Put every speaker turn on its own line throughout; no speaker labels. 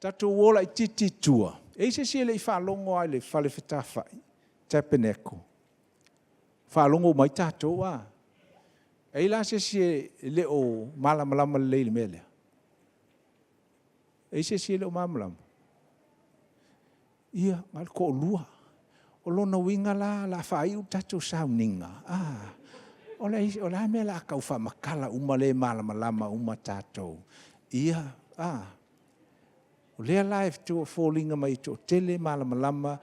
Tatou o laititi i tua, e i ai se isi e le i faalogo lava i le Falefetafai, Tabernacle? Faalogo uma ai tatou a? E i ai la se isi e le o malamalama lelei i le mea lea? E i ai se isi e le o malamalama? Ia, na o le toalua. O lona uiga la o le a faaiu le tatou sauniga, o le a le mea o le a tau faamatala uma lea e malamalama uma tatou. Ia, a? O lea la e foliga mai e toatele e malamalama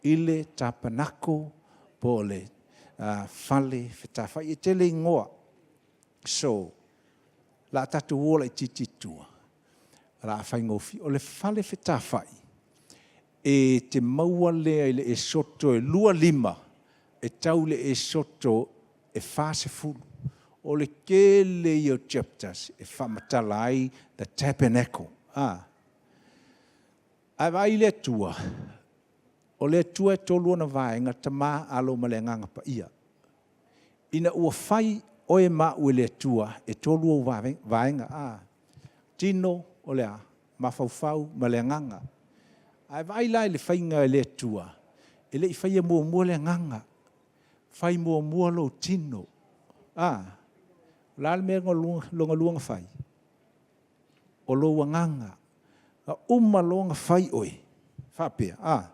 i le tapenako po o le Falefetafai. E tele igoa, so o le a tatou o laititi i tua, o le a faigofie. O le Falefetafai, e te maua lea i le Esoto e 25 e tau i le Esoto e 40. O le tele ia o chapters e faamatala ai le tabernacle. A e vaai i le Atua, o le Atua e 3 Ona vaega, Tama, Alo ma le Agaga Paia. Ina ua fai oe ma au e le Atua, e 3 ou vaega. Tino, o le a? Mafaufau ma le agaga. A e vaai la i le faiga e le Atua, e le i faia muamua le agaga, fai muamua lou tino. A? O le a le mea lona lua na fai? O lou agaga. Na uma loa ona fai oe faapea, a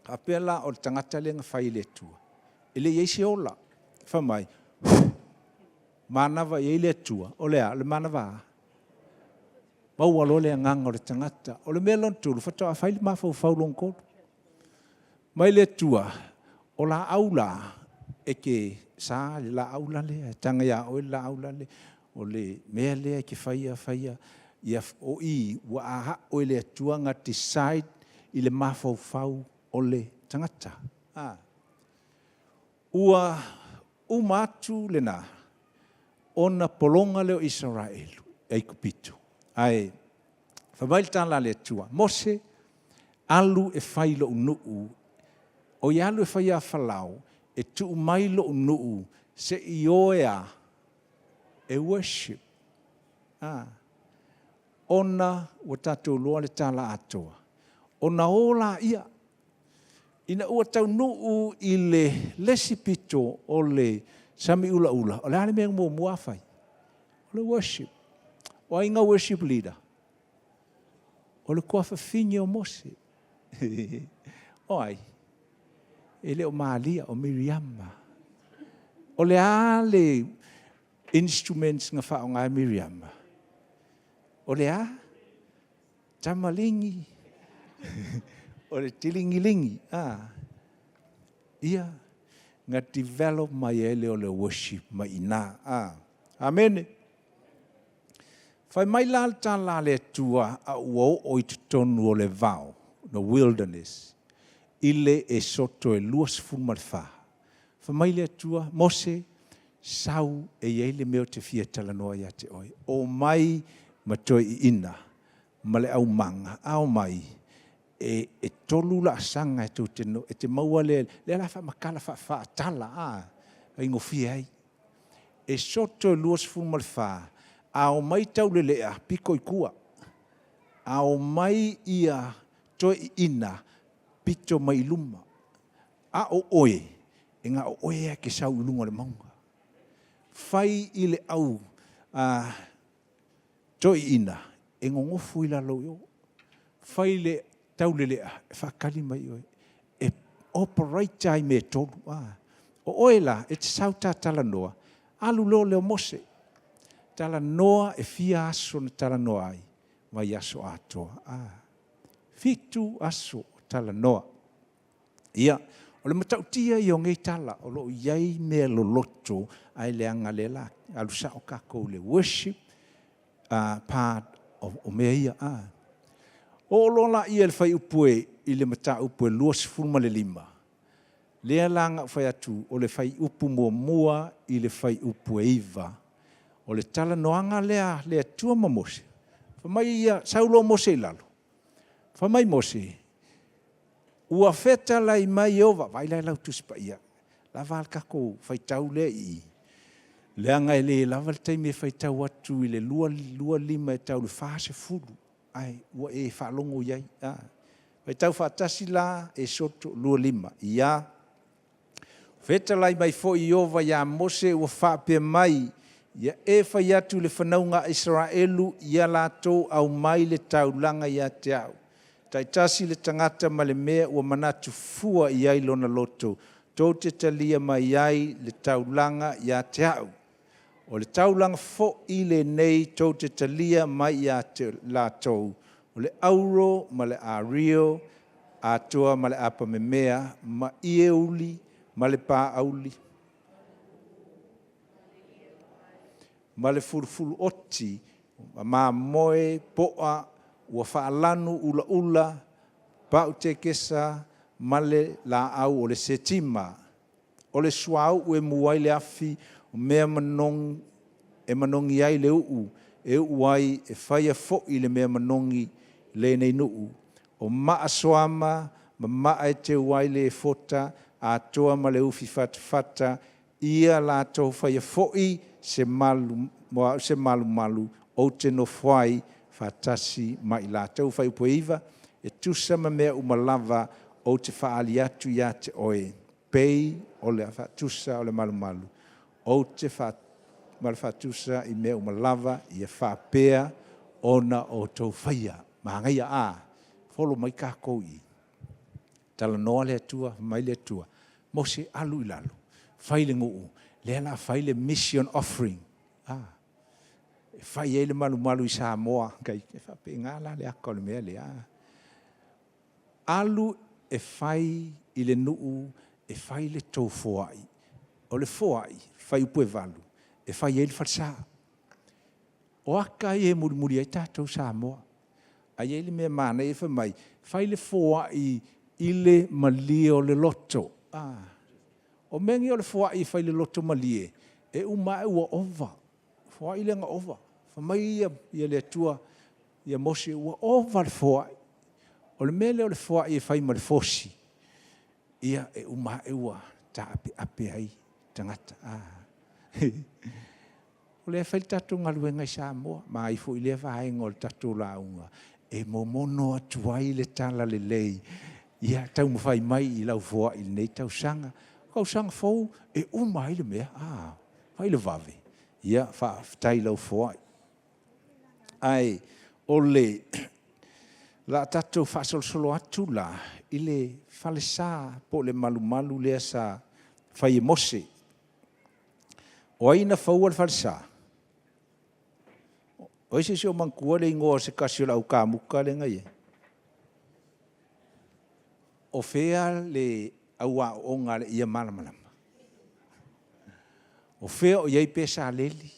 faapea la o le tagata lea na fai e le Atua, e le i i ai se ola. Fai mai, manava i ai le Atua, o le a? O le manava a? Maua loa le agaga o le tagata. O le mea lona 3, faatoa fai le mafaufau lona 3. Fai mai le Atua, o laau la, e te sa le laau la lea, e taga ia oe le laau la lea, o le mea lea e te faia, faia. O i ua ao e le Atua ona decide i le mafaufau o le tagata. Ua uma atu lena, ona pologa lea o Isaraelu i Aikupito. Ae fai mai le tala a le Atua, Mose alu e fai i lou nuu, oi alu e fai ia Falao, e tuu mai lou nuu se i o e a? E worship. Ona ua tatou iloa le tala atoa, ona o laia, ina ua taunuu i le isi pito o le Sami Ulaula, o le a le mea na muamua fai? O le worship. O ai na worship leader? O le tuafafine o Mose. O ai? E le o Malia, o Miriama. O le a le instruments na faaaoga e Miriama? O le a? Tamaligi, o le tiligiligi. Ia, na develop mai ai lea o le worship mai i ina. Amene. Fai mai la le tala a le Atua a ua oo i totonu o le vao, the wilderness, i le Esoto e 24. Fai mai le Atua, Mose, sau e i ai le mea ou te fia talanoa ia te oe. Omai ma toeaiina ma le aumaga, a omai e 3 laasaga e te maua lea, lea o le a faamatala faa-tala e faigofie ai. Esoto 24, a omai taulelea, pito i tua. A omai toeaiina, pito mai i luma. A o oe, e na o oe lava e te sau i luga o le mauga. Fai i le au toeaiina, e nonofo i lalo i o, fai i le taulelea, e faatali mai i o. E operate lava i mea e 3. O oe la, e te sau ta talanoa, alu loa lea o Mose, talanoa e fia aso na talanoa ai? Vaiaso atoa. 7 aso talanoa. Ia, o le matautia ia o nei tala, o lo o i ai mea loloto, ae leaga o lea o le a alu sao tatou i le worship part o mea ia. Oo loa lea i le fuaiupu i le mataupu e 25, lea la na ou fai atu o le fuaiupu 1 i le fuaiupu e 9, o le talanoaga lea a le Atua ma Mose, fai mai ia, sau loa Mose i lalo, fai mai Mose, ua fetalai mai Ieova, vaai la i lau Tusi Paia, lava le tatou faitau lea e i i, leaga e le lava le taimi e faitau atu i le 25 e tau i le 40. Ae ua e faalogo i ai. Faitau faatasi la Esoto 25. Ia fetalai mai foi Ieova ia Mose ua faapea mai, ia e fai atu i le fanauga a Isaraelu, ia latou aumai le taulaga ia te au. Taitasi le tagata ma le mea ua manatu fua i ai lona loto, tou te talia mai ai le taulaga ia te au. O le taulaga foi lenei tou te talia mai ia te latou, o le auro ma le ario, atoa ma le apamemea, ma ie uli ma le paauli, ma le fulufuluoti, ma mamoe poa ua faalanu ulaula, pautekesa ma le laau o le setima. O le suauu e mu ai le afi, o mea e manogi ai le uu, e uu ai, e faia foi le mea manogi lenei nuu. O maa soama ma maa e teu ai le efota, atoa ma le ufifatafata, ia latou faia foi se malumalu ou te nofo ai faatasi ma i latou. Fuaiupu 9, e tusa ma mea uma lava ou te faaali atu ia te oe, pei o le faatusa o le malumalu, ou te ma le faatusa i mea uma lava, ia faapea ona outou faia. Manaia, a follow mai tatou i i, talanoa le Atua, fai mai le Atua, Mose alu i lalo, fai le nuu, lea o le a fai le mission offering. E fai ai le malumalu i Samoa. E faapena la le ata o le mea lea. Alu e fai i le nuu, e fai le tou foai. O le foai, fuaiupu 8, e fai ai le falesa. O ata ia e mulimuli ai tatou Samoa. Ae i ai le mea manaia fai mai, fai le foai i le malie o le loto. O mea nei o le foai e fai i le loto malie, e uma ae ua ova. Foai lea na ova. Fai mai le Atua ia Mose, ua ova le foai. O le mea lea o le foai e fai ma le fosi, ia e uma ae ua taapeape ai tagata. O lea e fai le tatou galuega i Samoa. Manaia foi lea vaega o le tatou lauga, e momono atu ai le Talalelei, ia taumafai mai i lau foai i lenei tausaga. Tausaga fou, e uma ai le mea, fai le vave, ia faafetai i lau foai. Ae o le a tatou faasolosolo atu la i le falesa po o le malumalu lea sa fai e Mose. O ai na fauina le falesa? O ai se isi o manatua le igoa o se tasi o le au kamuta lea na i ai? O fea le au aooga a le Ia Malamalama? O fea o i ai Pesaleli?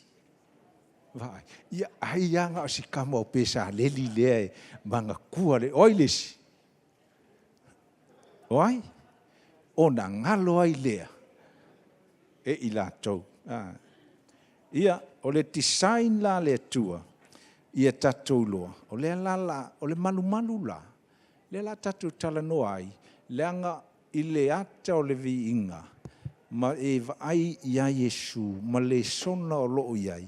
Vaai, ia ai lava na o si tama o Pesaleli lea e manatua. O ai le isi? O ai? Ona galo ai lea e i latou. Ia, o le design la a le Atua, ia tatou iloa, o lea la o le malumalu la, lea o le a tatou talanoa ai, leaga i le ata o le viiga, ma e vaai ia Iesu ma lesona o lo o i ai,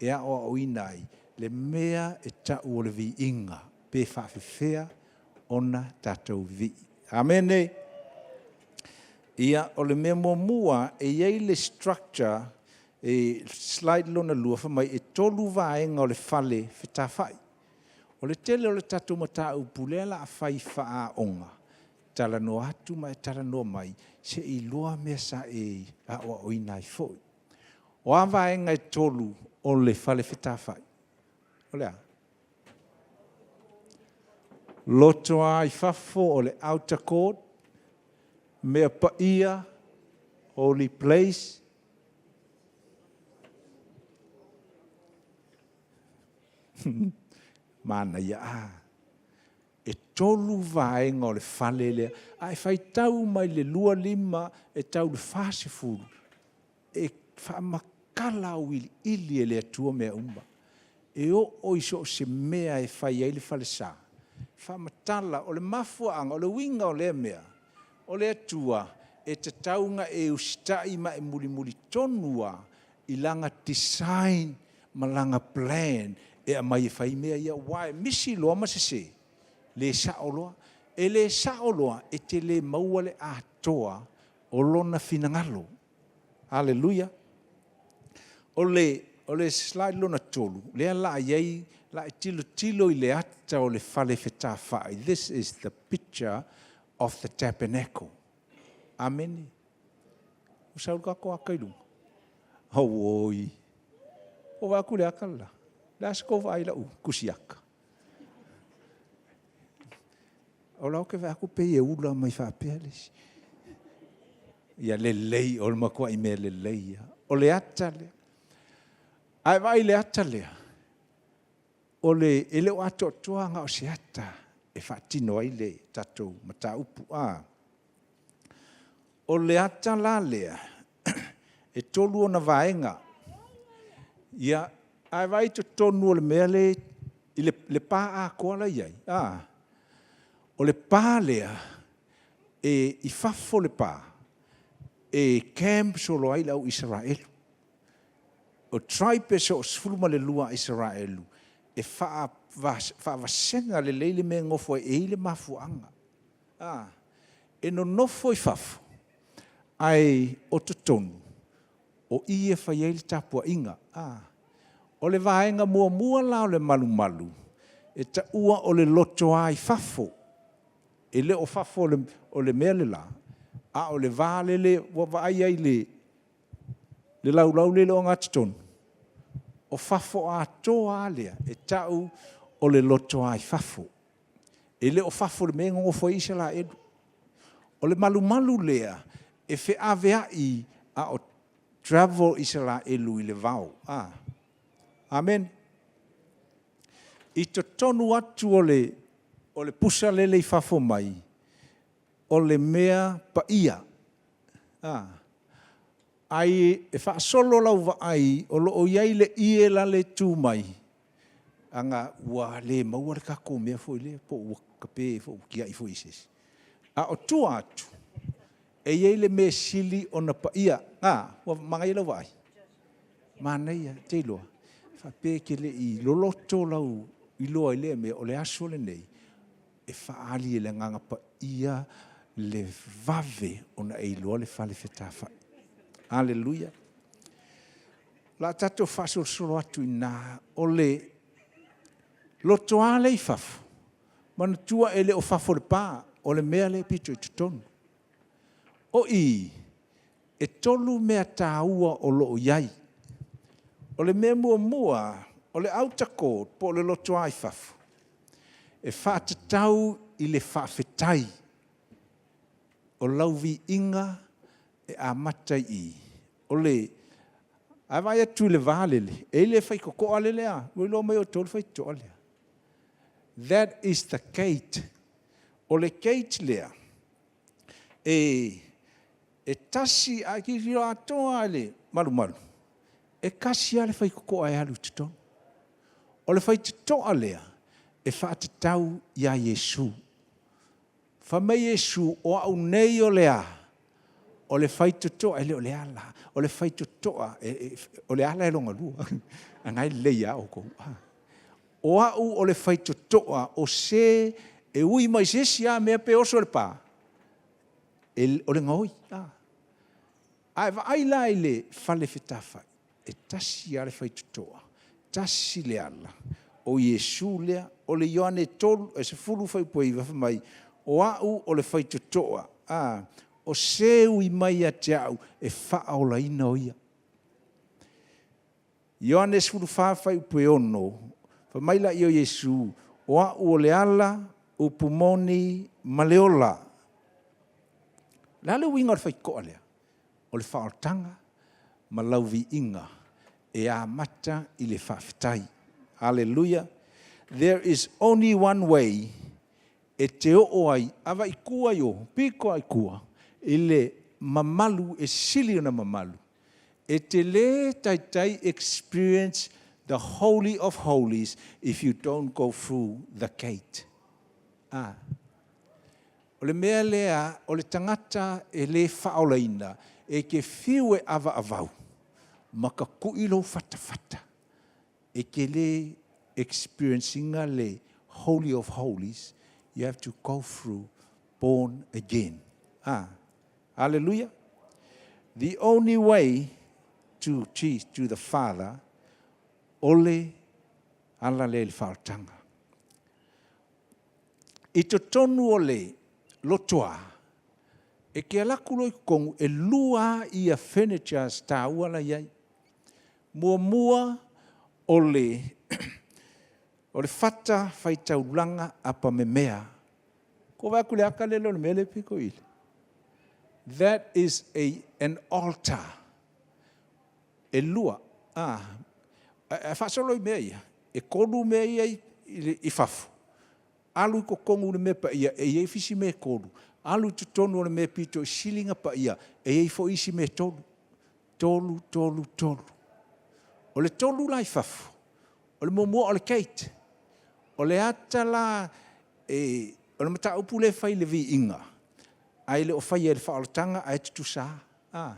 e aoaoina ai le mea e tau o le viiga, pe faapefea ona tatou vivii. Amene. Ia, o le mea muamua, e i ai le structure, e slide lona 2, fai mai e 3 vaega o le fale fetāfai. O le tele o le tatou mataupu lea o le a fai faaaoga, talanoa atu ma e talanoa mai, se i iloa mea sa e aoaoina ai foi. O a vaega e 3 o le fale fetāfai? O le a? Lotoa i fafo o le outer court, mea paia, holy place. Manaia, a? E 3 vaega o le fale lea. A e faitau mai le 25 e tau i le 40, e faamatala auiliili e le Atua mea uma. E oo i so o se mea e fai ai le falesa, faamatala. O le mafuaaga, o le uiga o lea mea, o le Atua e tatau ona e usitai ma e mulimuli tonu lava i Lana design ma Lana plan. e aumai e fai mea ia, aua e misi loa ma sese, le sao loa. E le sao loa, e te le maua le atoa o Lona finagalo. Aleluia! O le slide lona 3, lea o le a i ai, o le a e tilotilo i le ata o le fale fetāfai. This is the picture of the tabernacle. Amene. Ua sau le tatou ata i luga? Auoi! Ua vaai atu i le ata le la. O le a sa tou vaai i lau tusi ata? O la ou te vaai atu e pei e ula mai faapea le isi. Ia lelei, o le matuai mea lelei lava. O le ata lea. A e vaai i le ata lea, e le o atoatoa na o se ata e faatino ai le tatou mataupu. O le ata la lea, e 3 ona vaega. Ia, a e vaai i totonu o le mea lea i le pa atoa la e i ai, o le pa lea, e i fafo o le pa, e camp solo ai le au Isaraelu. O tribes e soo 12 a Isaraelu, e faavasega lelei le mea e nonofo ai, e i ai le mafuaaga. E nonofo i fafo, ae o totonu, o i e fai ai le tapuaiga. O le vaega muamua la o le malumalu, e taua o le lotoa i fafo. E le o fafo o le mea le la, a o le va lea ua vaai ai i le laulau lea i le ogatotonu? O fafo atoa lava lea, e tau o le lotoa i fafo. E le o fafo i le mea e nonofo ai Isaraelu. O le malumalu lea, e feaveai a o travel Isaraelu i le vao. Amene. I totonu atu o le pusa lele i fafo mai, o le mea paia. Ae e faasolo lau vaai o lo o i ai le ie lale e tu mai, leaga ua le maua le tatou mea foi lea, po ua tape foi ua tiai foi e se isi. A o tua atu, e i ai le mea e sili ona paia. Ua manaia lau vaai? Manaia, ou te iloa, faapea e te le i loloto lau iloa i lea mea, o le aso lenei e faaali e le Agaga Paia le vave ona e iloa le fale fetāfai. Aleluia! O le a tatou faasolosolo atu i ina, o le lotoa lea e i fafo, manatua e le o fafo o le pa, o le mea lea e pito i totonu. O i, e 3 mea taua o lo o i ai. O le mea muamua, o le outer court po o le lotoa i fafo, e faatatau i le faafetai. O lau viiga e amata i i. A vaai atu i le va lele, e i ai le faitotoa lele, ua iloa mai e outou le faitotoa lea? That is the gate. O le gate lea, e tasi, a e tilotilo atoa lava i le malumalu, e tasi lava le faitotoa e alu i totonu. O le faitotoa lea, e faatatau ia Iesu. Fai mai Iesu, o au nei o le a? O le faitotoa, e le o le ala, o le faitotoa, o le ala e lona lua. A na e lelei lava outou. O au o le faitotoa, o se e ui mai i se isi lava mea pe oso i le pa, o le gaoi. A e vaai la i le fale fetāfai, e tasi lava le faitotoa, tasi le ala, o Iesu lea. O le Ioane 10:9 fai mai, o au o le faitotoa, o se e ui mai ia te au, e faaolaina o ia. Ioane 14 6, fai mai lea o Iesu, o au o le ala, upu moni ma le ola. O le a le uiga o le faitotoa lea? O le faaolataga ma lau viiga e amata i le faafetai. Aleluia. There is only one way e te oo ai, a vaai i tua i o, pito lava i tua, i le mamalu e sili ona mamalu. E te le taitai experience the holy of holies if you don't go through the gate. O le mea lea, o le tagata e le faaolaina, e te fiu e ava'avau ma tatui lou fatafata, e te le experience ina le Holy of Holies, you have to go through born again. Ah, hallelujah. The only way to Jesus, to the Father, o le ala lea i le faaolataga. I totonu o le lotoa, e ke alu atu loa i totonu, e lua ia furnitures taua la e i ai. Muamua o le fata faitaulaga apamemea. Ko vaai atu i le ata lea e le o le mea lea e pito i ili. That is an altar. E lua. Ah, e faasolo i mea ia. E tolu mea ia i fafo. Alu i totonu i le mea paia, e i ai isi mea e tolu. Alu i totonu o le mea pito i sili na paia, e i ai foi isi mea e tolu. Tolu, tolu, tolu. O le tolu la i fafo, o le muamua o le gate. O le ata la, o le mataupu lea e fai i le viiga, ae le o faia i le faaolataga ae tutusa. Ah.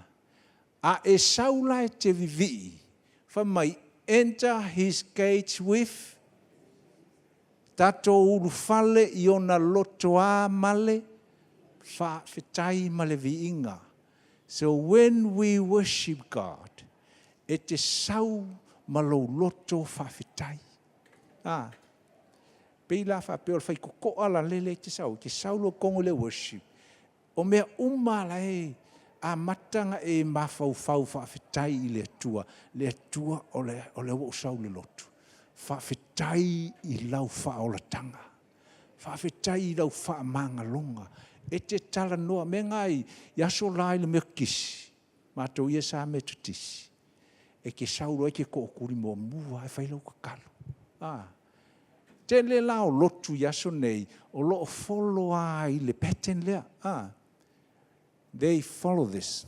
A e sau la e te vivii, fai mai, "Enter his gates with", tatou ulufale i ona lotoa ma le faafetai ma le viiga. So when we worship God, e te sau ma lou loto faafetai. Ah, pei la faapea o le faitotoa la lele e te sau loa tonu le worship. O mea uma la e amata ona e mafaufau faafetai i le Atua. Le Atua o le ua ou sau i le lotu. Faafetai i lau faaolataga. Faafetai i lau faamagaloga. E te talanoa, mea na i aso la i le Metotisi, matou ia sa Metotisi, e te sau loa e te tootuli muamua e fai lau tatalo. Ah. Tele la o lotu i aso nei, o lo o follow lava i le pattern lea. Ah. They follow this.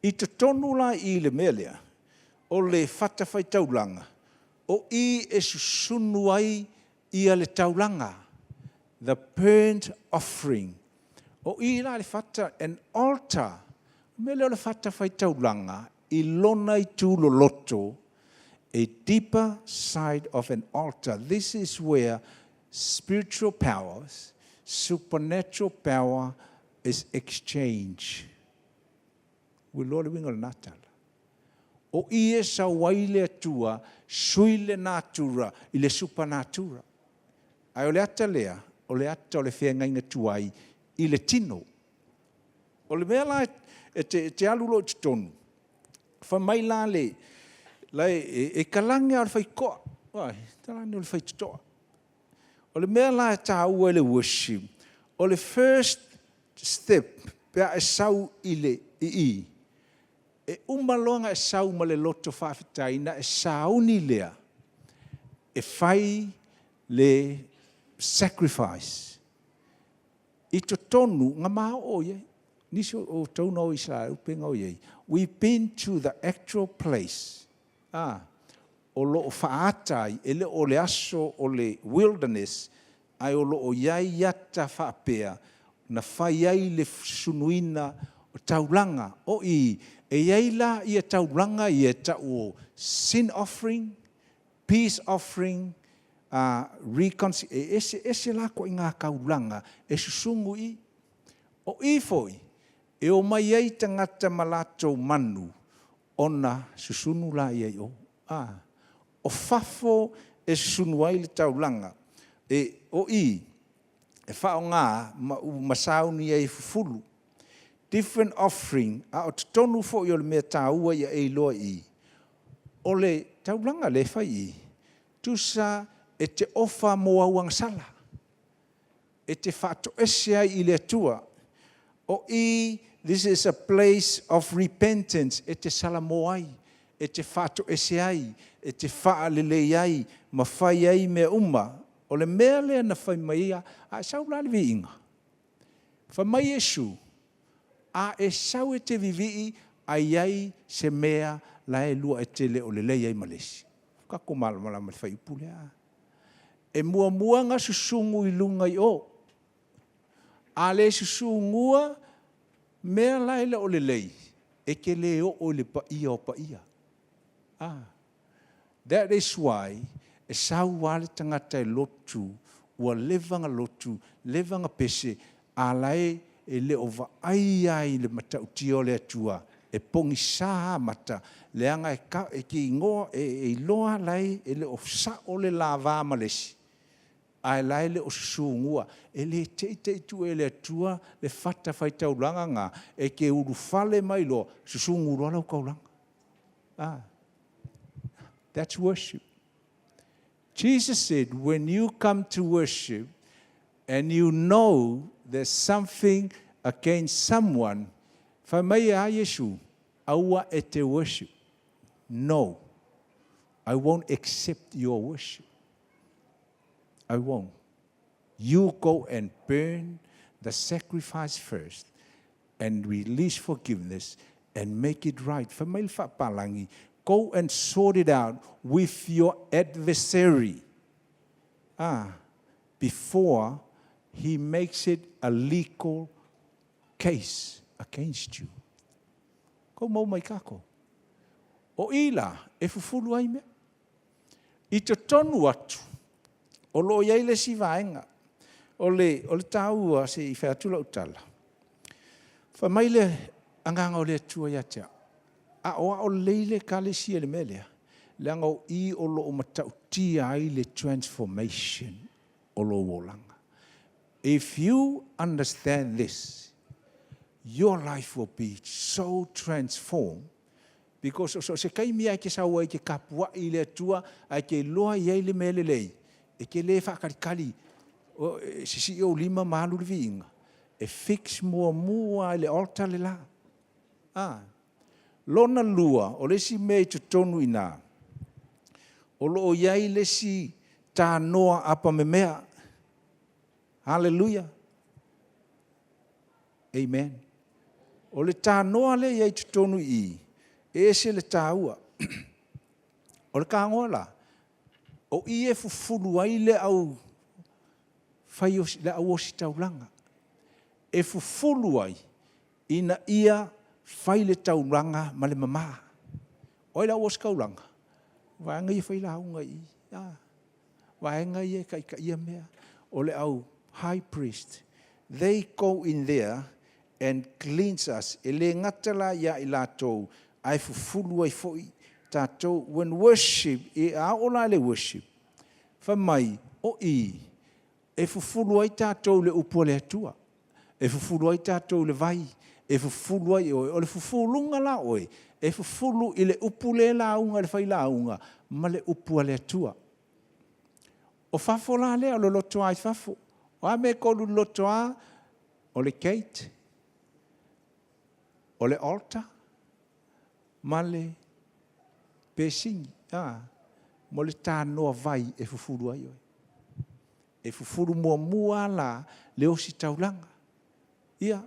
I totonu la i le mea lea, o le fatafaitaulaga, o i e susunu ai ia le taulaga, the burnt offering. O i la le fata, an altar. O mea lea o le fatafaitaulaga, i lona itu loloto, a deeper side of an altar. This is where spiritual powers, supernatural power is exchanged. Ua iloa le uiga o lena tala. O i e sau ai le Atua, sui le natura i le supernatural. Ae o le ata lea, o le ata o le feagaiga tuai i le tino. O le mea la e te alu loa i totonu, fa mai la le, la e kalage o le faitotoa. Ai, talage o le faitotoa. O le mea la e taua i le worship, o le first step, pe a e sau i le i i, e uma loa na e sau ma le loto faafetai, na e sauni lea, e fai le sacrifice. I totonu, nga mao i ai. Nisi o tau na o Israel pe nga o i ai. We've been to the actual place. Ah, o lo o faata ai, e le o le aso o le wilderness, ai o lo o iai ata faapea, na fai ai le sunuina o taulaga. O i, e iai la ia taulaga ia e tau o sin offering, peace offering, e ese, ese la ko i ngā kaulanga e susungu i. O i foi, e o mai ai tangata ma latou manu, ona susunu la ia i o. Ah, o fafo e susunu ai le taulaga. E, o i, e whaonga ma u masauni ai fufulu. Different offering, a o totonu foi o le mea tāua ia e iloa i. O le taulaga le fai i, tusa e te ofa mo au agasala. E te whaatoese ai i le Atua. O i, this is a place of repentance, e te salamo ai, e te whaatoese ai, e te whaalelei ai, ma fai ai mea uma. O le mea lea na fai mai ia, a e sau la le viiga. Fai mai Iesu, a e sau e te vivii, ai ai se mea la e lua e te le o le lei ai ma lesi. Ka ko malamalama le fai upu lea. E muamua nga susungu i lunga i o. A le susungua, mea la e le o le lei, e ke le o o le pa ia o pa ia. Ah. That is why E sau lava le tagata e lotu, ua leva ona lotu, leva ona pese, a o la e le o vaai lava i le matautia o le Atua, e pogisa lava mata, leaga e te iloa lava o la e le o sao le la va ma le isi, ae o la e le o susunuina. E le te i te i tuu e le Atua le fatafaitaulaga lena, e te ulufale mai loa susunu loa lau taulaga. That's worship. Jesus said, when you come to worship and you know there's something against someone, fai mai a Iesu, aua e te worship. No, I won't accept your worship. I won't. You go and burn the sacrifice first and release forgiveness and make it right. Fai mai le faapalagi, go and sort it out with your adversary before he makes it a legal case against you. Ko mau mai kako. O ila, e fufulu ai mea. I te tonu atu, o loo iai le si vaenga, o le tāua se i whai atu lau tala. Fai mai le anganga o le Atua ia te au. A o a o leile ka le si e le mea lea. Leaga o i o loo matautia ai le transformation o lo olaga. If you understand this, your life will be so transformed because so se taimi ai ke sau ai ke kapua i le Atua ai ke loa i ai le mea lelei e ke le whakarikari sisi o lima malu le viinga e fix mua mua i le altar le la. Lona lua, o le isi mea i totonu ina, o loo iai le si tānoa apa memea. Hallelujah. Amen. O le tānoa le iai totonu i, e ese le tāua. O le kāngoa la, o i e fufulu ai le au, whai osi, le au osi taulanga. E fufulu ai, ina ia whai le taulanga ma le mama. Oi la osi kaulanga. Vaenga ia whai launga i. Vaenga ia kai ka ia mea. O le au high priest. They go in there and cleanse us. E le ngata la ia i lātou. Ai fufulu ai foi tātou. When worship, e a ola le worship. Fa mai, o i, e fufulu ai tātou le upu o le Atua. E fufulu ai tātou le vai. E fufulu ai oe. O le fufulunga la oe. E fufulu i le upu le launga, le whai launga, ma le upu a le Atua. O fafo la lea, o le lotoa i fafo. O a me kolu lotoa, o le gate, o le altar, ma le pesingi. Mo le tānoa vai e fufulu ai oe. E fufulu mua mua la, le osi taulanga. Ia,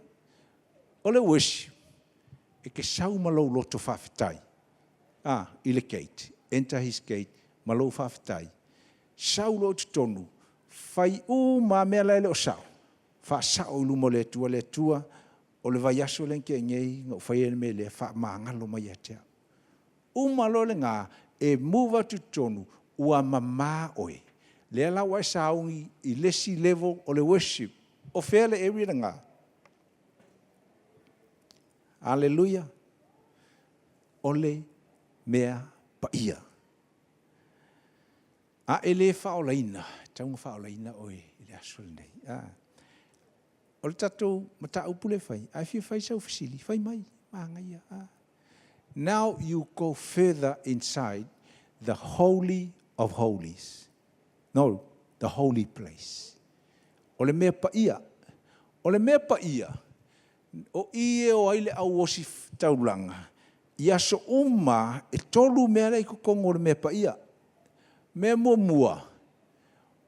o le worship, e ke sau ma lou loto whawhitai. I le gate. Enter his gate, ma lou whawhitai. Sau lo tonu, whai u ma mea le o sao. Wha sao i lumo le Atua, le Atua, o le vai aso le nke ngei, ngau whai ele me le, wha maangalo mai atea. Uma lo le ngā, e muva tu tonu, ua mama oe. Lea la wai saungi i lesi level o le worship. O whea le area le ngā. Hallelujah. O le mea paia. A e le whaolaina, taunga whaolaina oe i le aso nei. O le tatou mata upu le whai, ai fia whai sau fisili, whai mai, maangaia. Now you go further inside the holy of holies. No, the holy place. O le mea paia. O le mea paia, o i e o ai le au osi taulanga, i aso uma e tolu mea lei kokongo o le mea paia. Mea mua mua,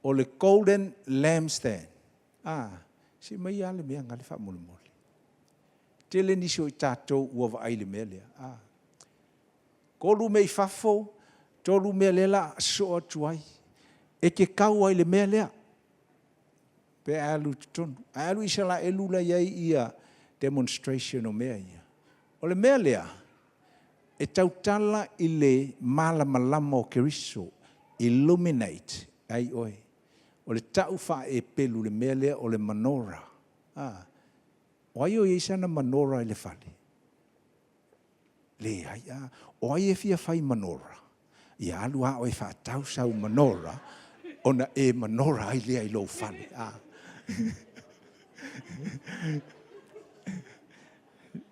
o le golden lampstand. Si mai a le mea ngale wha mole mole. Tele nisi o i tātou ua vaai le mea lea. Kolu mea i fafo, tolu mea lela so atu ai. E ke kau ai le mea lea. Pe alu tonu. Alu i sala elula iai ia demonstration o mea ia. O le mea lea, e tautala i le malamalama o Keriso. Illuminate ai oe. O le ta'u faa-Eperu le mea lea o le manora. O ai o i ai sana manora i le fale? Leai. O ai e fia fai manora? Ia alu a oe faatau sau manora, ona e manora ai lea i lou fale.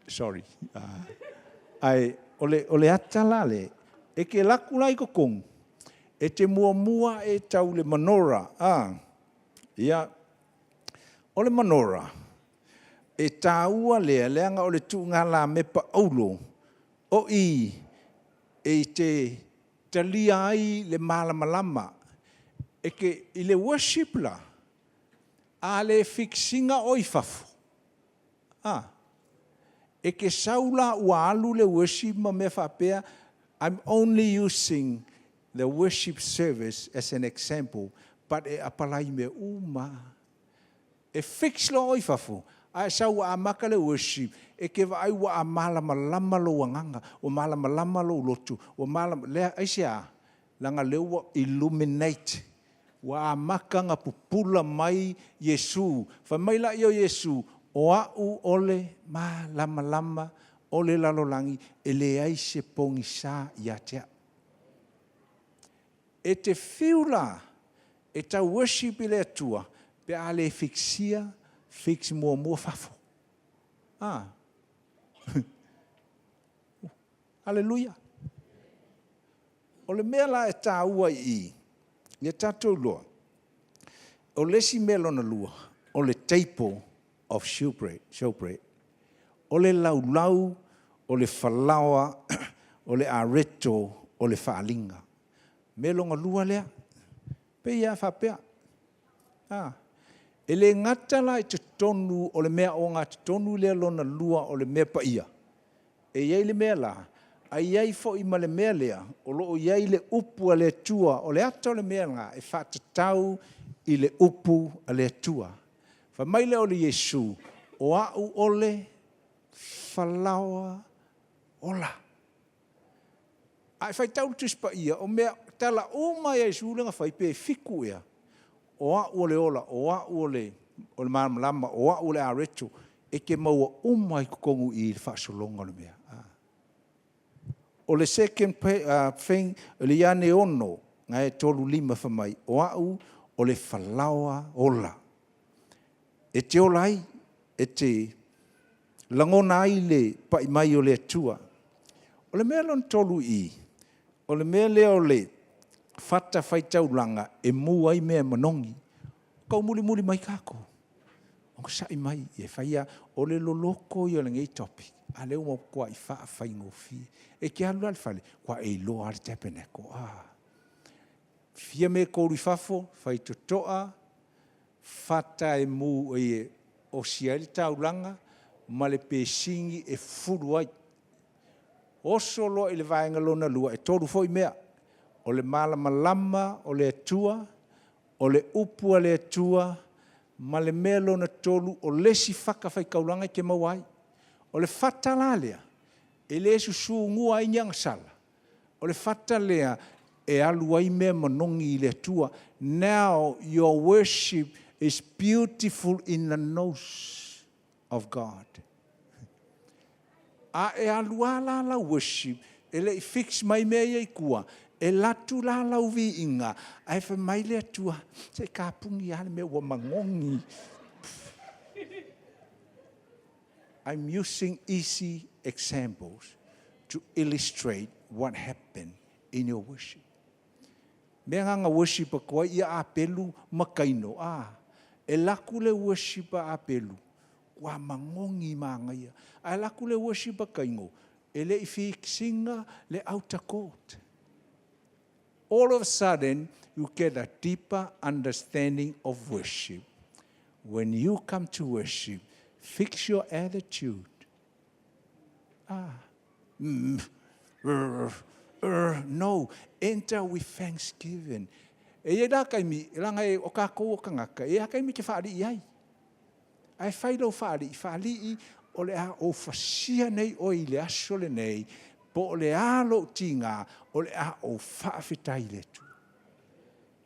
Sorry. Ae o le ata la lea, e te alu atu la i totonu, e te muamua e tau i le manora. Ia, o le manora, e taua lea, leaga o le tuugalamepa auro, o i e te talia ai le malamalama. I le worship la, a le fix ina oe i fafo, e te sau la ua alu le worship ma mea faapea, I'm only using the worship service as an example, but e apalai i mea uma lava. E fix loa oe i fafo, ae sau ua amata le worship, e te vaai ua malamalama lou agaga, ua malamalama lou loto, ua malamalama. Aisea? Leaga o lea ua illuminate, ua amata ona pupula mai Iesu. Fai mai lea o Iesu, “O au o le malamalama o le lalolagi, e leai se pogisa ia te au.” E te fiu la e tau worship i le Atua, pe a le fixia, fix muamua fafo. Ah. Aleluia. O le mea la e taua i i, ia tatou iloa, o le isi mea lona lua, o le table of shewbread. O le laulau o le falaoa o le areto o le faaliga. Mea lona lua lea, pei lava faapea, e le gata la i totonu o le mea ogatotonu lea lona lua o le mea paia, e i ai le mea la, ae i ai foi ma le mea lea, o lo o i ai le upu a le Atua. O le ata o le mea lena, e faatatau i le upu a le Atua. Fai mai lea o le Iesu, “O au o le falaoa ola.” A e faitau i le Tusi Paia, o mea tala uma lava a Iesu lea na fai, pe 7 ea, o au o le ola, o au o le malamalama, o au o le areto, e te maua uma lava i totonu i i i le faasologa o le mea. O le second thing, o le Ioane 6:35 fai mai, “O au o le falaoa ola.” E te ola ai, e te lagona ai le pai mai o le Atua. O le mea lona tolu i i, o le mea lea o le fatafaitaulaga e mu ai mea manogi. Taumulimuli mai tatou, onosai mai, e fai lava, o le loloto ia o lenei topic, a o lea ua matuai faafaigofie. E te alu la i le fale, matua e iloa lava le tabernacle. Fia metolu i fafo, faitotoa, fata e osi ai le taulaga, ma le pesini e fufulu ai. Oso loa i le vaega lona lua, e 3 foi mea. O le malamalama o le Atua, o le upu a le Atua, ma le mea lona tolu, o le isi fatafaitaulaga e te maua ai. O le fata la lea, e le susunuina ai ni agasala, o le fata lea e alu ai mea manogi i le Atua. Now your worship is beautiful in the nose of God. A e alu la lau worship, e le i fix mai mea ia i tua, e alu la lau viiga, ae fai mai le Atua, “Se i kapuni lava le mea ua manogi.” I'm using easy examples to illustrate what happened in your worship. Mea na worship atu ai ia Apelu ma Kaino. E laku le worship a Apelu, ua manogi magaia. Ae laku le worship a Kaino, e le i fixina le outer court. All of a sudden, you get a deeper understanding of worship. When you come to worship, fix your attitude. No, enter with thanksgiving. E ia la kaimi, langa e o kākou o kangaka, e ia kaimi ke whaali ai. Ae fai lau whaali, whaali o le a o fasia nei o i le aso le nei, po o le a lou tiga, o le a ou faafetai i le Atua.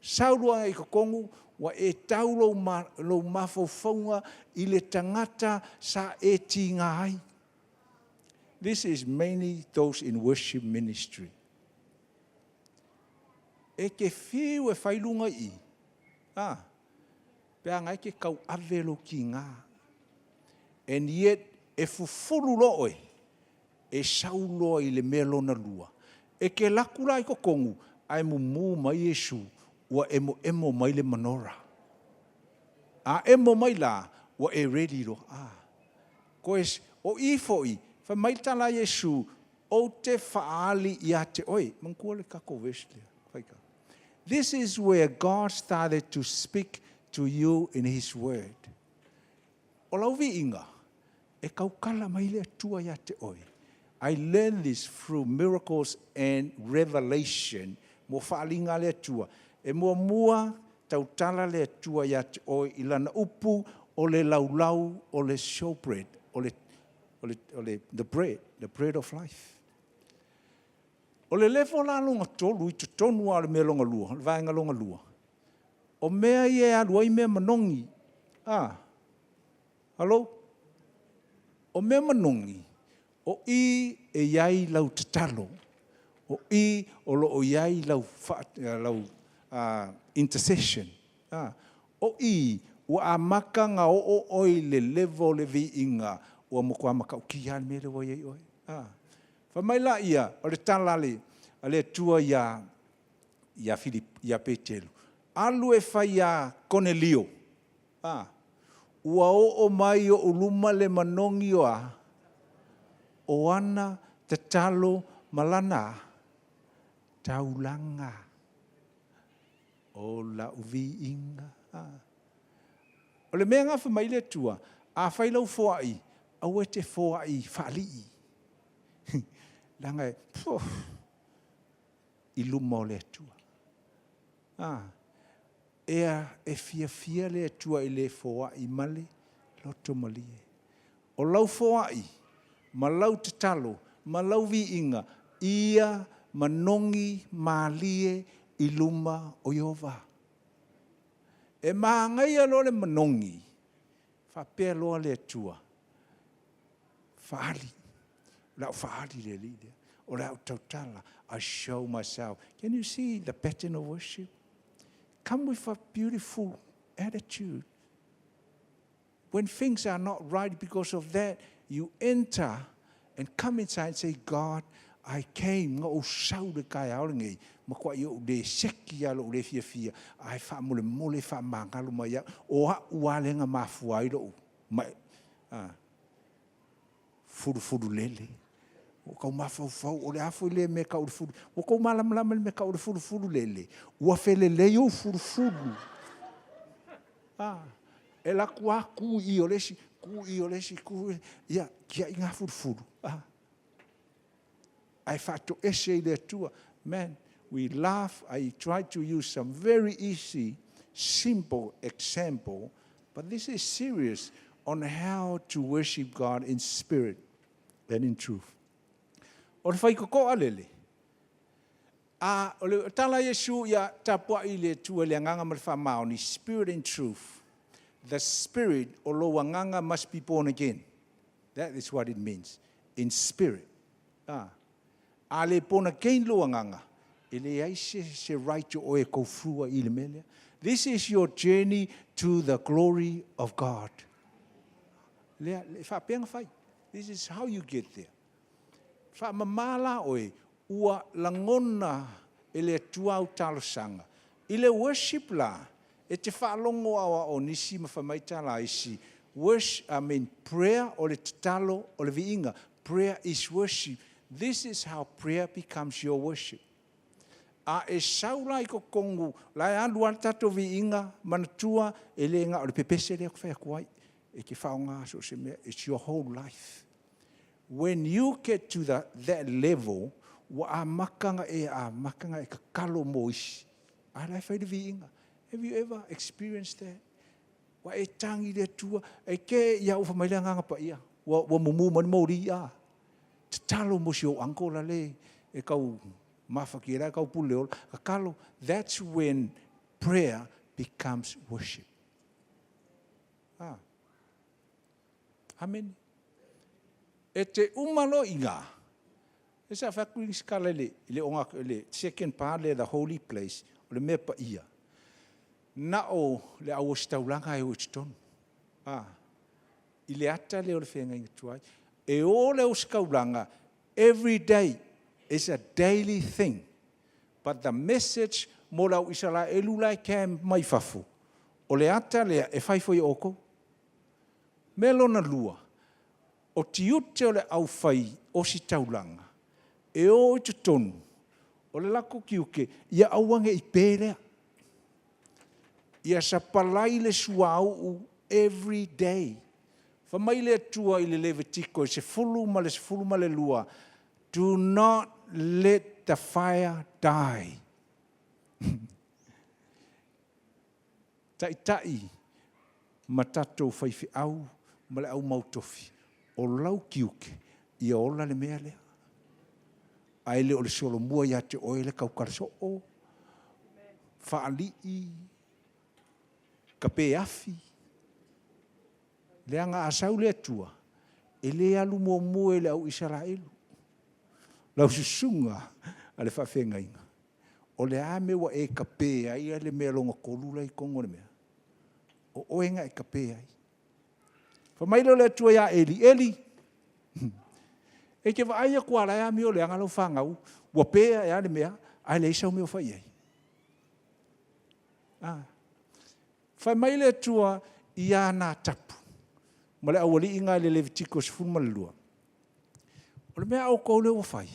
Sau loa i totonu, ua e tau lou mafaufauga i le tagata sa e tiga ai. This is mainly those in worship ministry. E te fiu e fai luga i i, pe aga e te tauave lou tiga. And yet, e fufulu loa oe, e sau loa i le mea lona lua. E te alu atu la i totonu, ae mumu mai Iesu, ua emoemo mai le manora. A emo mai la, ua e ready loa. Koe, o i foi, fai mai le tala a Iesu, ou te faaali ia te oe. Manatua le tatou verse lea. This is where God started to speak to you in His word. O lau viiga, e tautala mai le Atua ia te oe. I learned this through miracles and revelation. Mo faaaliga le Atua. E muamua tautala le Atua ia te oe i lana upu o le laulau o le showbread, o le the bread of life. O le level la lona tolu i totonu lava o le mea lona lua, le vaega lona lua. O mea ia e alu ai mea manogi. Hello? O mea manogi, o i e iai lau tatalo. O i o loo iai lau intercession. O i, ua amata na oo oe i le level o le viiga, ua matua matautia le mea lea ua iai oe. Fai mai la ia, o le tala a le Atua ia Filip, ia Petelu, alu e fai ia Konelio. Ua oo mai o uluma le manogi o a, o ana tatalo malana taulaga. O lau viiga. O le mea ngā fai mai le Atua, a fai lau foai, aua e te foai faalii. Leaga e, i luma o le Atua. Ea e fiafia le Atua i le foai ma le loto malie. O lau foai, ma lau tatalo, ma lau viiga, ia manogi malie i luma o Ieova. E magaia loa le manogi, faapea loa le Atua, faali, o le au faali le alii lea. O le au tautala, I show myself. Can you see the pattern of worship? Come with a beautiful attitude. When things are not right because of that, you enter and come inside and say, God, I came, nga o sau le kai ao lenei, ma kwa i o le seki a lo le fia fia, ai wha mole mole wha mangalo mai au, o a ua lenga mafua i lo, mai, furu furu lele. O kau mafaufau, o le afo i le me ka ure furu, o kau malamalama le me ka ure furu furu lele, ua fele le o furu furu. E la kua ku i o lesi, ku i o lesi, ku, ia, kia i ngā furu furu. Ai whaato ese i le Atua. Man, we laugh. I try to use some very easy, simple example, but this is serious on how to worship God in spirit and in truth. O le whaikokoa lele. A, o le tala Iesu ia tapua i le Atua le anganga ma le whaamaoni, spirit and truth. The spirit o lo anganga must be born again. That is what it means. In spirit. A le born again lo anganga, e le ai se right o e kofua i le mele. This is your journey to the glory of God. Lea, le whaapenga whai. This is how you get there. Wha mamala oe, ua langona e le Atua au talosanga. I le worship la, e te whaalongo awa o nisi ma whamaita la isi. Worship, I mean prayer o le tatalo o le viinga. Prayer is worship. This is how prayer becomes your worship. A e sau la i kokongu, la e alu al tato viinga, manatua, e le ngā o le pepese lea ko whai kuai. E ke whaonga so se mea, it's your whole life. When you get to that level, wa a makanga e a makanga e kakalo mo isi. A lai whai le viinga. Have you ever experienced that? Wa e tangi le Atua, e ke ia ufa mai le nganga pa ia. Wa mumu mani mauri ia. Tatalo mo si o uncle la le, e kau mawhaki e kau pule ola. Kakalo, that's when Prayer becomes worship. Amene. E te uma loa i ina, e sa fai atu nisi tala i le second part lea, the holy place, o le mea paia, na o le au ositaulaga e o i totonu. I le ata lea o le feagaiga tuai. E o le ositaulaga every day. It's a daily thing. But the message mo le au Isaraelu la e camp mai fafo, o le ata lea e fai foi e outou. Mea lona lua, o tiute o le aufai ositaulaga, e o i totonu, o le latou tiute, ia aua ne i pe lea. Ia sapalai le suauu every day. Fai mai le Atua i le Levitiko 10:12, do not let the fire die. Taitai ma tatou faifeau ma le au mautofi, o lau tiute, ia ola le mea lea. Ae le o le solomua ia te oe le tautala soo, faalii, tape afi. Leaga a sau le Atua, e le alu muamua i le au Isaraelu. Lau susuga a le faafeagaiga, o le a le mea ua e tape ai le mea lona tolu la e i totonu o le mea? O oe na e tape ai. Fai mai lea o le Atua ia Eli, Eli, e te vaai atu lava o la e amio leaga lau fanau, ua pe ae lava le mea, ae leai sau mea o fai i ai. Fai mai le Atua ia Natapu ma le aualii na i le Levitiko 12, o le mea a outou lea ua fai,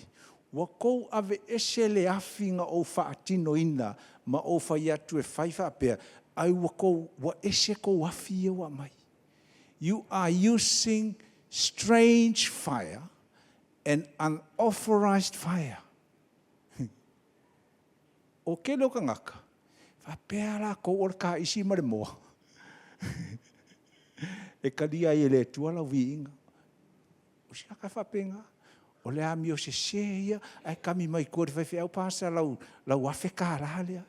ua outou aveese le afi na ou faatinoina ma ou fai atu e fai faapea, ae ua ese tou afi ia ua aumai. You are using strange fire and unauthorized fire. O tele o tagata, faapea latou o le taisi ma le moa e talia ai e le Atua lau viiga. O se aka faapena. O le amio sese ia, ae kami mai tua i le faifeau, pasa lau $1,000 lea.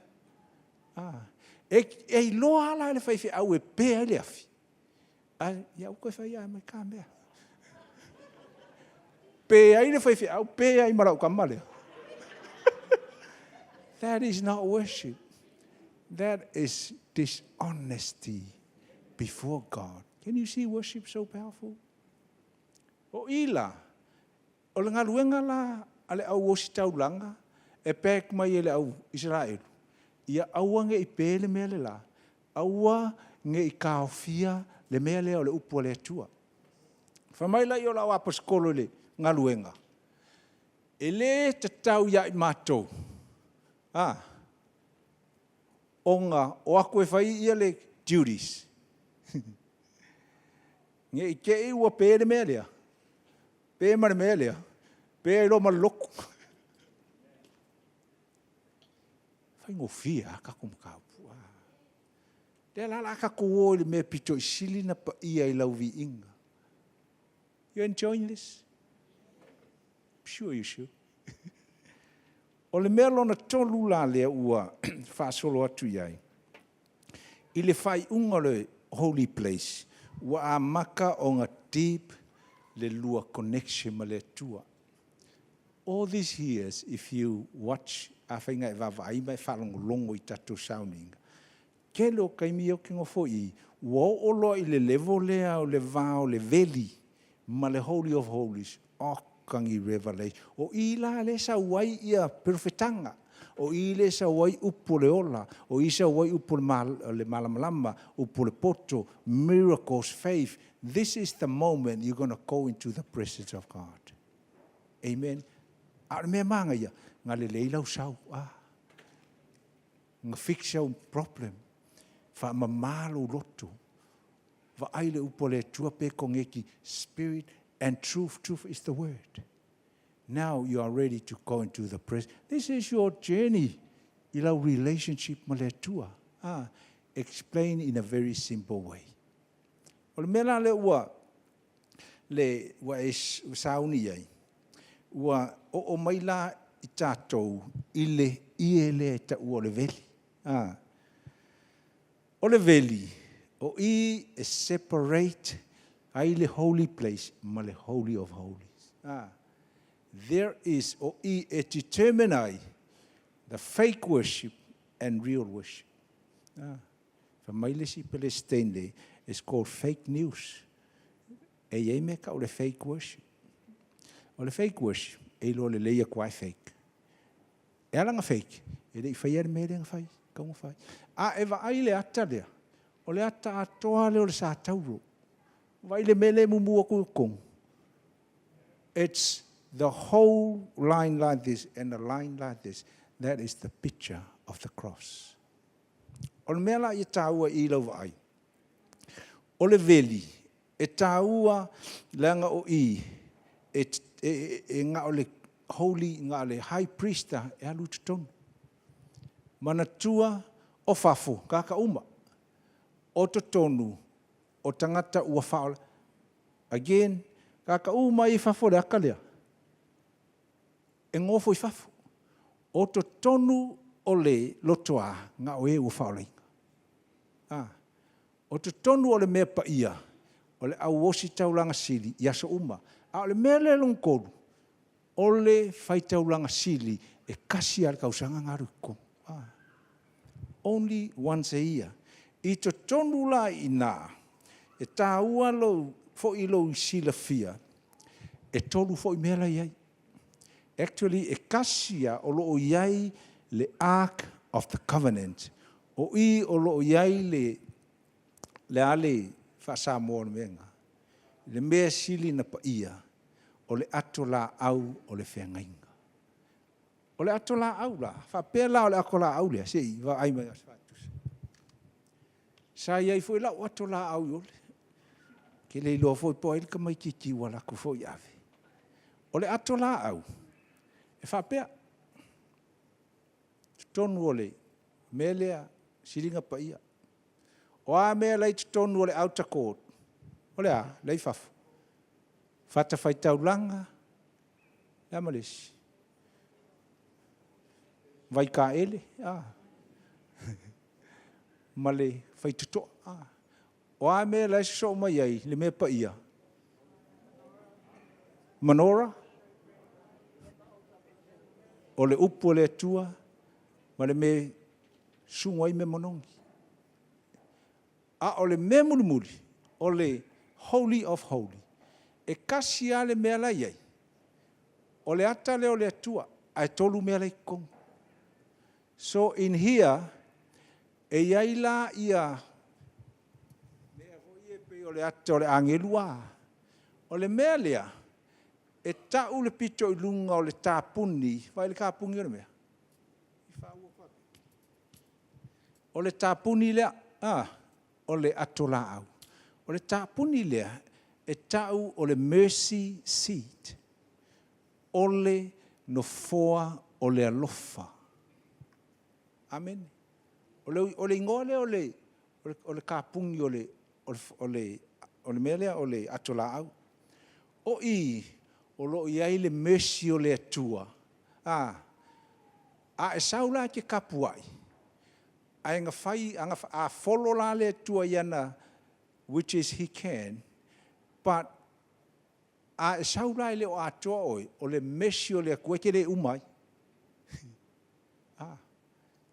E iloa la e le faifeau e pe ai le afi, ae ia aua le toe faia mai ta mea. Pe ai le faifeau, pe ai ma lau tama lea. That is not worship. That is dishonesty before God. Can you see worship so powerful? O i la, o le galuega la a le au ositaulaga, e pack mai e le au Isaraelu, ia aua ne i pe le mea le la, aua ne i taofia le mea lea o le upu a le Atua. Fai mai lai o lau aposetolo i le galuega, e le tatau ia i matou, ona o atu e fai ia le duties. Ne i te i ua pe le mea lea, pe ma le mea lea, pe ai loa ma le lotu. Faigofie lava tatou mataupu. Lea la o le a tatou o i le mea pito i sili ona paia i lau viiga. You enjoying this? Sure you should. O le mea lona tolu la lea ua faasolo atu i ai, i le faaiuga o le holy place, ua amata ona deep le lua connection ma le Atua. All these years, if you watch, afai na e vaavaai ma e faalogologo i tatou sauniga, tele o taimi ia ou te nofo i i, ua oo loa i le level lea o le va o le veli ma le Holy of Holies, oka ni revelation. O i la le sau ai ia perofetaga, o i le sau ai upu o le ola, o i sau ai upu o le malamalama, upu o le poto, miracles, faith. This is the moment you're going to go into the presence of God. Amen. A o le mea manaia, na lelei lau sau, na fix au problem, faamama lou loto, vaai le upu o le Atua pe koneti, spirit and truth, truth is the word. Now you are ready to go into the presence. This is your journey i lau relationship ma le Atua. Explain in a very simple way. O le mea la lea ua le ua e sauni ai, ua oo mai la i tatou i le ie lea e taua o le veli. O le veli, o i e separate ai le holy place ma le holy of holies. There is, o i e determine ai the fake worship and real worship. Fa mai le isi Pelestine, it's called fake news. E iai mea tau le fake worship. O le fake worship, e iloa lelei atu lava e fake. E ala ona fake, e le i faia le mea lea na fai, tatau ona fai. A e vaai i le ata lea, o le ata atoa lea o le satauro. Vaai le mea lea e mumu atu i totonu. It's the whole line like this and a line like this. That is the picture of the cross. O le mea la ia taua i lau vaai, o le veli, e taua leaga o i, e na o le holy, na o le high priest e alu i totonu. Manatua o fafo, tagata uma. O totonu, o tagata ua faaola. Again, tagata uma i fafo le ata lea, e nofo i fafo. O totonu o le lotoa, na o e ua faaolaina. O totonu o le mea paia, o le au ositaulaga sili i aso uma. A o le mea lea lona tolu, o le faitaulaga sili e tasi lava i le tausaga na alu i totonu. Only once a year. I totonu la i ina, e taua lou, foi lou silafia, e tolu foi mea la i ai. Actually, e kasi a o loo i ai le Ark of the Covenant. O i o loo i ai le a le faa-Samoa o le mea lena. Le mea sili na paia, o le ato laau o le feagaiga. O le ato laau la, faapea la o le ato laau lea, se i vaai mai o se faatusa. Sa i ai foi lau ato laau i ole. Ke le iloa foi po o ai le tamaitiiti ua alu atu foi ave. O le ato laau, e faapea, totonu o le mea lea, siliga paia. O a mea la e i totonu o le outer court? O le a? La e i fafo. Fatafaitaulaga, le a ma le isi? Vaitaele, ma le faitotoa. O a mea la e sosoo mai ai, le mea paia? Manora, o le upu o le Atua, ma le mea sugu ai mea manogi. A o le mea mulimuli, o le Holy of Holy, e kasi lava le mea la e i ai, o le ata lea o le Atua, ae tolu mea la e i totonu. So in here, e i ai la ia mea foi e pei o le ata o le agelu a. O le mea lea, e tau le pito i luga o le tapuni, vaai le tapuni o le mea? O le tapuni lea, o le ato laau. O le tapuni lea, e tau o le mercy seat. O le nofoa o le alofa. Amen. O le igoa lea o le tapuni o le mea lea o le ato laau. O i, o lo o i ai le mercy o le Atua. A e sau la e te tapuai, ae na fai, a follow la le Atua i ana, which is he can, but a e sau la e le o atoa oe, o le mercy o le Atua e te le uma ai.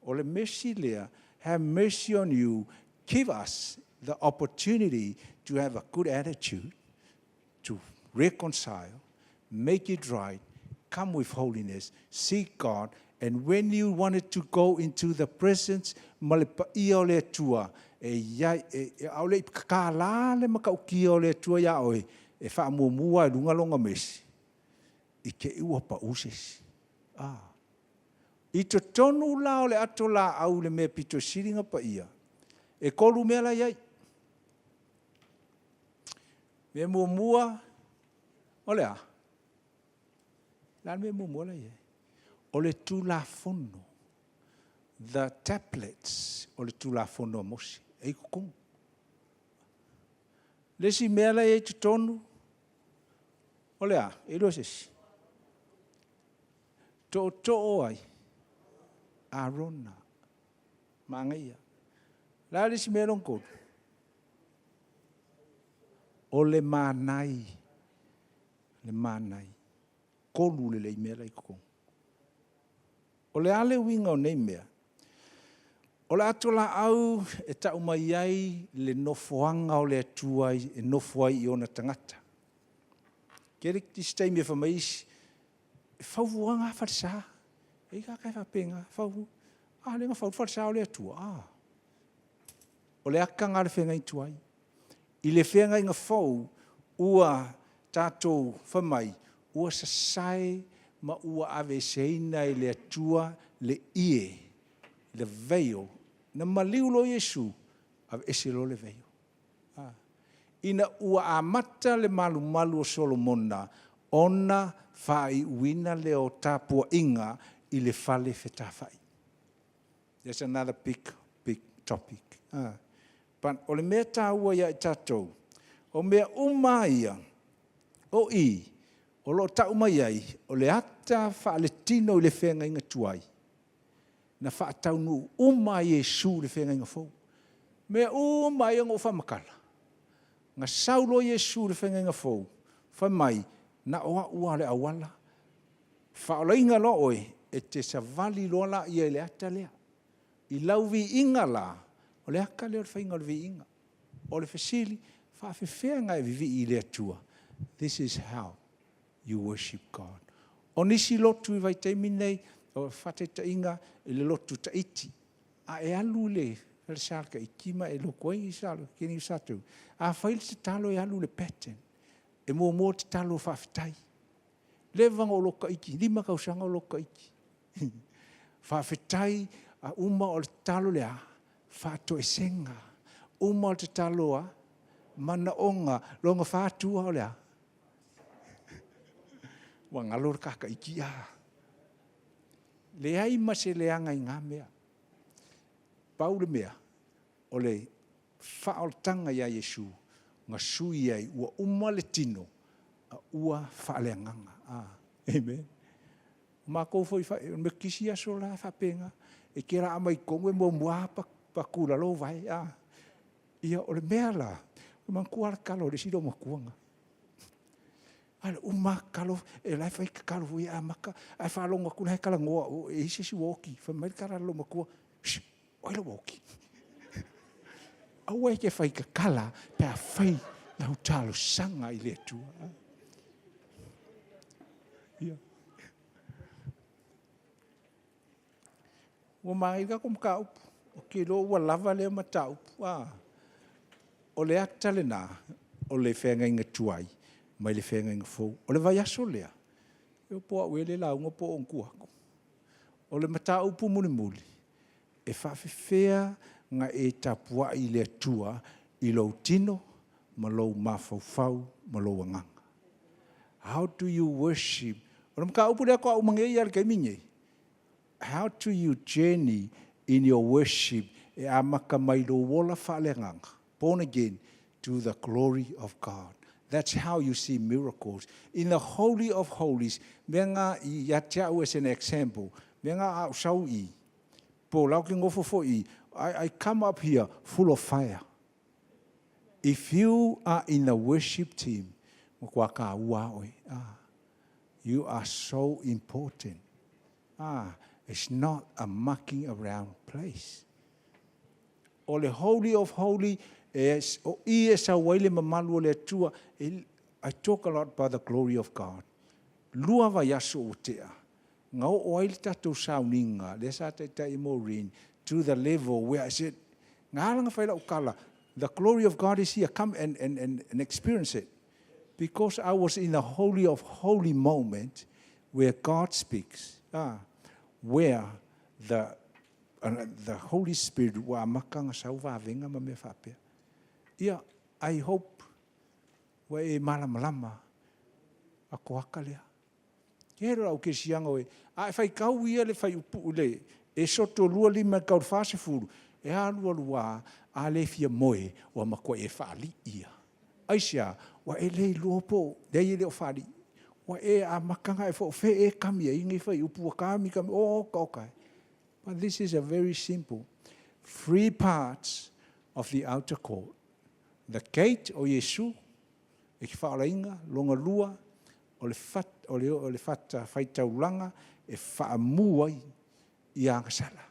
O le mercy lea, have mercy on you, give us the opportunity to have a good attitude, to reconcile, make it right, come with holiness, seek God, and when you wanted to go into the presence, ma le paia o le Atua, e iai, e aole i kakala le matautia o le Atua ia oe, e faamuamua ai luga lona mercy, i te i ua pau se isi. I totonu la o le ato laau le mea pito sili na paia, e tolu mea la i ai. Mea muamua, o le a? La le mea muamua la i ai? O le Tulafono. The tablets o le Tulafono a Mose. E i totonu. Le isi mea la i ai i totonu, o le a? E iloa se isi? Tootoo ai Arona. Manaia. Le a le isi mea lona tolu? O le manai. Le manai. Kolu lelei mea la i totonu. O le a le uiga o nei mea? O le atolaau e tau mai ai le nofoaga o le Atua e nofo ai i ona tagata. Tele isi taimi e fai mai isi, e fau fuaga lava falesa. E i ai tagata e faapena, fau. A lea na fau le falesa o le Atua. A. O le ata lena o le feagaiga tuai. I le feagaiga fou, ua tatou fai mai, ua sasae ma ua aveeseina e le Atua le ie, the veil. Na maliu loa Iesu, aveese loa le veil. Ina ua amata le malumalu o Solomona, ona faaiuina lea o tapuaiga i le fale fetafai. There's another big, big topic. But o le mea taua ia i tatou, o mea uma ia, o i, o lo o tau mai ai, o le ata faaletino i le feagaiga tuai, na faataunuu uma e Iesu i le feagaiga fou. Mea uma ia na ou faamatala, na sau loa Iesu i le feagaiga fou, fai mai, na o au lava o le auala, faaolaina loa oe, e te savali loa laia i le ata lea. I lau viiga la, o le ata lea o le faiga o le viiga. O le fesili, faapefea ona e vivii i le Atua? This is how you worship God. O nisi lotu i vaitaimi nei, o faataitaiga i le lotu Tahiti, a e alu i le falesa o le Tahiti ma e lotu ai, a fai le tatalo e alu i le pattern. E muamua tatalo faafetai. Leva ona ou lotu Tahiti, 5 tausaga o lotu Tahiti. Faafetai, a uma o le tatalo le a? Faatoesega. Uma o le tatalo a? Manaoga. Lona fa atua o le a? Ua galo le ta Tahiti a. Leai ma se leaga i na mea. Pau le mea, o le faaolataga ia Iesu, na sui ai, ua uma le tino, a ua faale-agaga. Amen. Matou foi, o le Metotisi aso la e faapena. E te laa mai totonu e muamua patu i lalo vae. Ia, o le mea la, e manatua lava le talo a le isi loomatua na. A uma lava tatalo, e la e fai tatalo foi e amata, ae faalogo atu la e talanoa e i ai se isi ua oti. Fai mai le tala a le loomatua, o ai la ua oti? Aua e te fai tatala pe a fai lau talosaga i le Atua. Ia. Ua manaia le tatou mataupu. Ou te iloa ua lava lea mataupu. O le ata lena o le feagaiga tuai mai le feagaiga fou. O le vaiaso lea, po o au ea e le lauga po o ou na tua atu. O le mataupu mulimuli, e faapefea ona e tapuai i le Atua i lou tino ma lou mafaufau ma lou agaga. How do you worship? O le mataupu lea faatoa uma nei lava i le taimi nei. How do you journey in your worship e amata mai lou ola faaleagaga, born again, to the glory of God. That's how you see miracles. In the Holy of Holies, mea ngā ia te au as an example, mea ngā au sau i, po lau ki ngofo fo i, I come up here full of fire. If you are in the worship team, matua ka ua oe. You are so important. It's not a mucking around place. O le Holy of Holy, e, o i e sau ai le mamalu o le Atua. I talk a lot about the glory of God. Lua vaiaso ua tea, nga o ai le tatou sauniga, lea sa taitai Maureen, to the level where I said, ngā alanga whai lau kala, the glory of God is here, come and experience it. Because I was in the holy of holy moment where God speaks, where the Holy Spirit ua amata nga sau vavenga ma mea faapea. Ia, I hope ua e malamalama a koaka lea. Ke hero au ke sianga oe, a e whai kau ia le whai upu le, e soto lua lima e kau 40, e alu alu a, a le fia moe, ua matua e whaali ia. Aisia, ua e lei lua po, lei e leo whaali. Ua e a makanga e fo fe e kami e ingi whai upu wa kami kami, o oka oka. But this is a very simple. Three parts. of the outer court. The gate o Iesu e te faaolaina, lona lua o le fata, o le fata faitaulaga e faamu ai i agasala.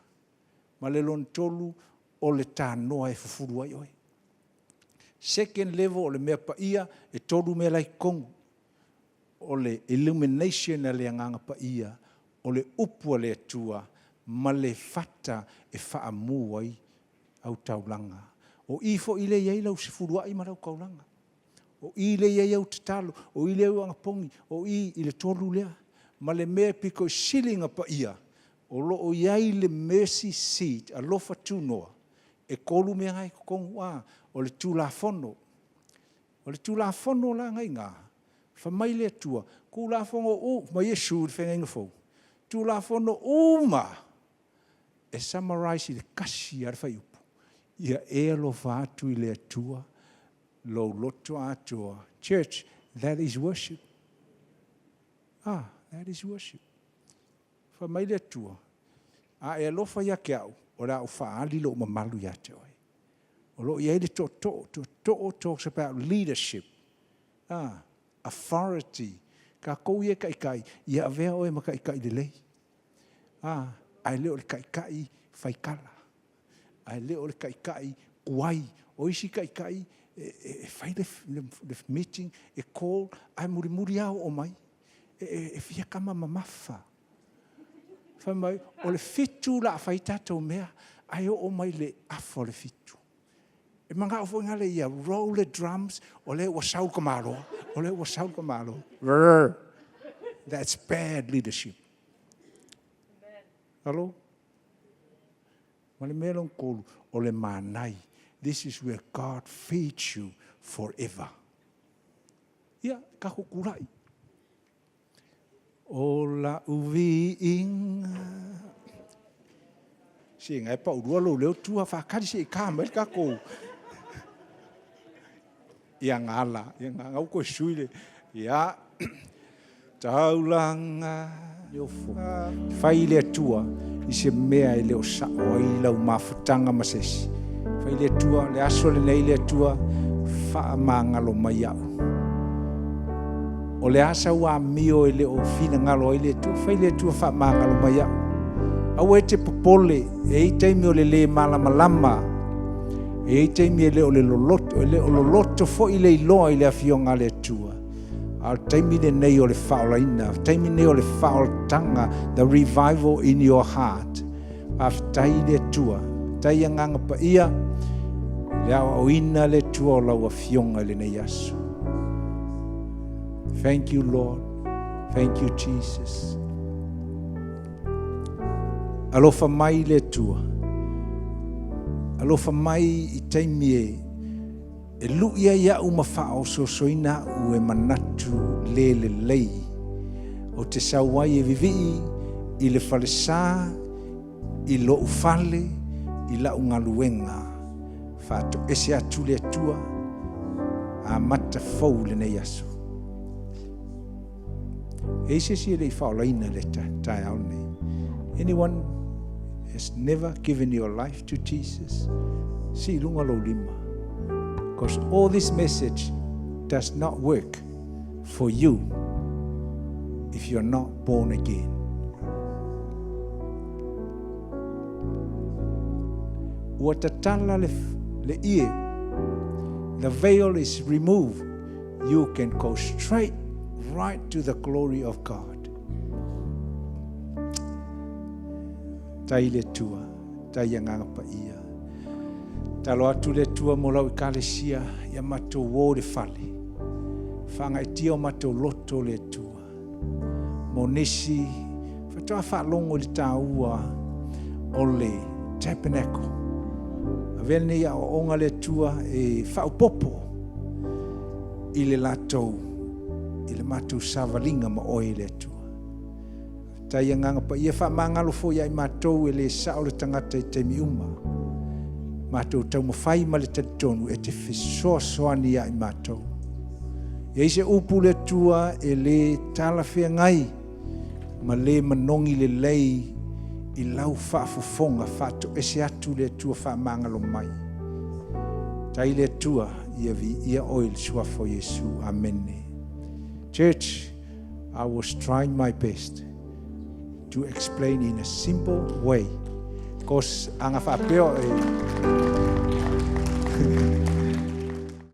Ma le lona tolu, o le tanoa e fufulu ai oe. Second level o le mea paia, e tolu mea la e i totonu. O le illumination a le Agaga Paia, o le upu a le Atua, ma le fata e faamu ai au taulaga. O i foi lea e i ai lau sefuluai ma lau taulaga. O i lea e i ai au tatalo, o i lea e i ai au anapogi, o i i le tolu lea. Ma le mea e pito i sili ona paia, o lo o i ai le mercy seat, alofa tunoa, e 3 mea na e i totonu. O le Tulafono. O le Tulafono la na e i ina, fai mai le Atua, Tulafono uma, fai mai Iesu i le Feagaiga Fou, Tulafono uma lava, e summarize i le tasi lava le fuaiupu, ia e alofa atu i le Atua lou loto atoa. Church, that is worship. Ah, that is worship. Fai mai le Atua, a e alofa ia te au, o le a ou faaali lou mamalu ia te oe. O lo o i ai le tootoo. Tootoo talks about leadership. Ah, authority. Tatou ia e taitai, ia avea oe ma taitai lelei. Ah, ae le o le taitai faitala. Ae le o le taitai tuai. O isi taitai e fai le meeting, e call, ae mulimuli lava oo mai. E fia tama mamafa. Fai mai, o le 7 o le a fai tatou mea, ae oo mai i le 6:30. E manao foi lea ia roll the drums, o lea ua sau le tamaloa, o lea ua sau le tamaloa. That's bad leadership. Hello? Ma le mea lona tolu, o le manai. This is where God feeds you forever. Ia, tatou tulai. O la'u viiga. Se na e paulua lou leo tua faatali se i ta mai le tatou. Ia gala, ia gala ua toe sui le. Ia, taulaga. Fai le Atua i se mea e le o sao ai lau mafutaga ma se isi. Fai le Atua, le aso lenei le Atua, faamagalo mai au. O le a sau amio e le o finagalo ai le Atua, fai le Atua faamagalo mai au. Aua e te popole, e i ai taimi o le le malamalama, e i ai taimi e le o le loloto, e le o loloto foi le iloa i le afioga a le Atua. A o le taimi lenei o le faaolaina, le taimi lenei o le faaolataga, the revival in your heart. Faafetai i le Atua, faafetai Agaga Paia, le aoaoina le Atua o lau afioga i lenei aso. Thank you, Lord. Thank you, Jesus. Alofa mai le Atua. Alofa mai i taimi e lui ai au ma faaososoina au e manatu le lelei. O te sau ai e vivii i le falesa, i lou fale, i lau galuega. Faatoese atu le Atua, amata fou lenei aso. E i se isi e le i faaolaina le taeao nei. Anyone has never given your life to Jesus? Sii luga lou lima. Because all this message does not work for you if you're not born again. Ua tatala le ie. The veil is removed. You can go straight right to the glory of God. Tai le Atua, tai Agaga Paia. Talo atu le Atua mo lau ekalesia, ia matou o le fale. Whaangaitia o matou loto le Atua. Mo nisi, faatoa faalogo i le taua o le tabernacle. Avea lenei aoaoga le Atua e faaopoopo i le latou, i le matou savaliga ma oe le Atua. Tai Agaga Paia faamagalo foi ia i matou e le sao le tagata i taimi uma. Matou taumafai ma le talitonu e te fesoasoani ia i matou. E i se upu le Atua e le talafeagai ma le manogi lelei i lau faafofoga faatoese atu le Atua faamagalo mai. Tai le Atua, ia viia oe i le suafa o Iesu. Amene. Church, I was trying my best to explain in a simple way. Because aga faapea e